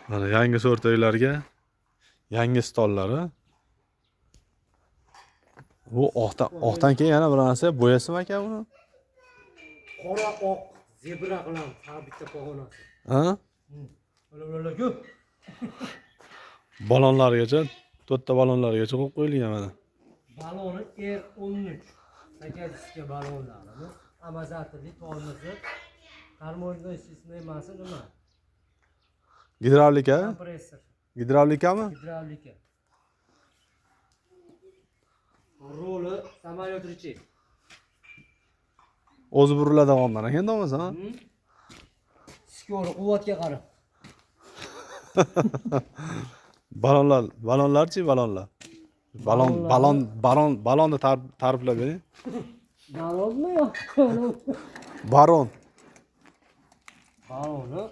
Mana yangi sortlarga yangi stollari. Bu oqdan keyin yana bir narsa bo'yasimi aka buni? Qora oq zebra qilamiz har bitta pog'onasi. Ha? Ular ko'p. Balonlargacha, to'rtta balonlargacha qo'yib qo'yilgan mana. Baloni R13. Sakkizinchi balonlari bu. Amazatorli tormozi. Tormozli sistemasi nima? Gidravlika? Kompressor. Gidravlikami? Gidravlika. Ruli samolyot richi. O'zi buriladiganlar ekan bo'lmasa, ha? Skori quvvatga qarab. Balonlar, balonlarchi, balonlar. Balon, balon, balon, balonni ta'riflab bering. Balonmi yo'q? Baron. Balonni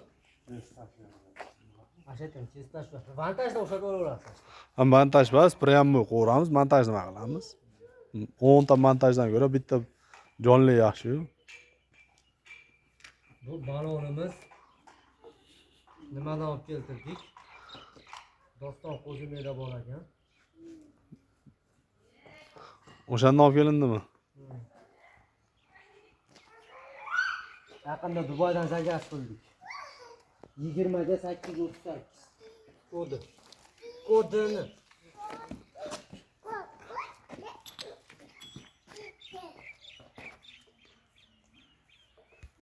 Ashatim, kesib tashlab. Vantajda o'xshatib olaverasiz. Ha, montaj emas, prямо qo'yamiz, montaj nima qilamiz? 10 ta montajdan ko'ra bitta jonli yaxshi-yu. Bu balonimiz nimadan olib keltirdik? Doston Qo'zimeda bor ekan. O'shandan olib kelindimi? Yaqinda Dubaydan zakaz qildik. 20 ga 838 kodi. Kodini.